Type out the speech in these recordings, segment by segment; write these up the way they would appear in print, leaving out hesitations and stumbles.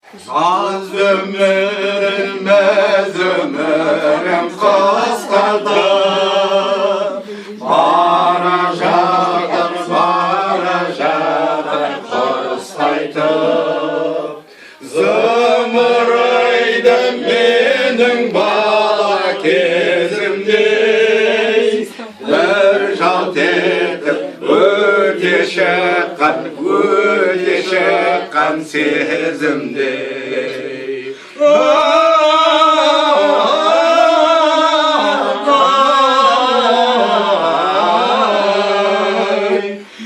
Жаз өмірім, мәз өмірім қысқарды. Бара жатыр, бара жатыр құс қайтып. Зымырайды менің бала кезімдей. Бір жалт етіп өте шыққан, өте шыққан сезімдей. Ай,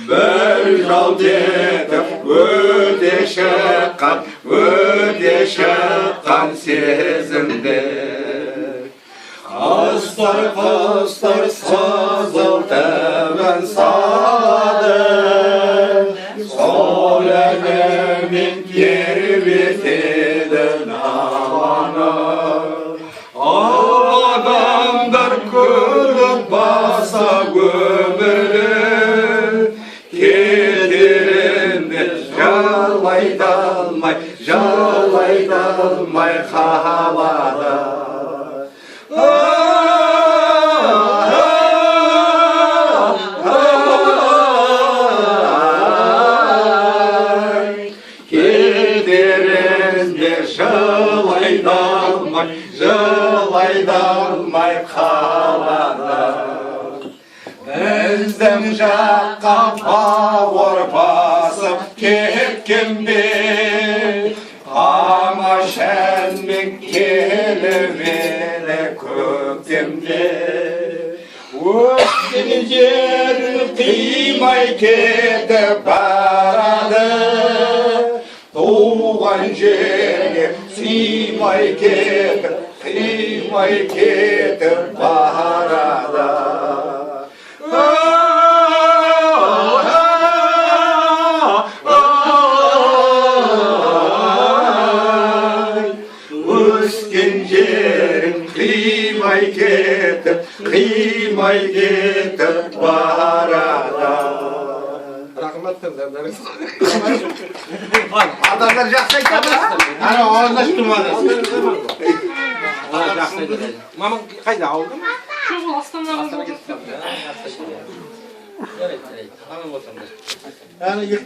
бір жалт етіп өте шыққан, өте шыққан сезімдей. Құстар, құстар қызыл түбін салады, сол әнімен тербетеді даланы. Ал адамдар күліп баса өмірді, кетерінде жылай да алмай, жылай да алмай қалады. Ай, кетерінде жылай да алмай, жылай да алмай қалады. Біздің жаққа бауыр басып кеткен бе, тамаша әнмен келіп еді көктемде. Өткен жерін қимай кетіп барады, туған жерге сыймай кетіп, қимай кетіп барады. Ай, өскен жерін қимай кетіп, қимай кетіп барады. Рахмет тыңдарыңыз. Адамдар жақсы айтады. Ана ауызын ашып тұрмады. Жақсы айтады. Мамаң қайда, ауылда ма? Жоқ, ол Астанаға жолдап кетті. Жарайды, жарайды. Аман болсаңдар. Ана екі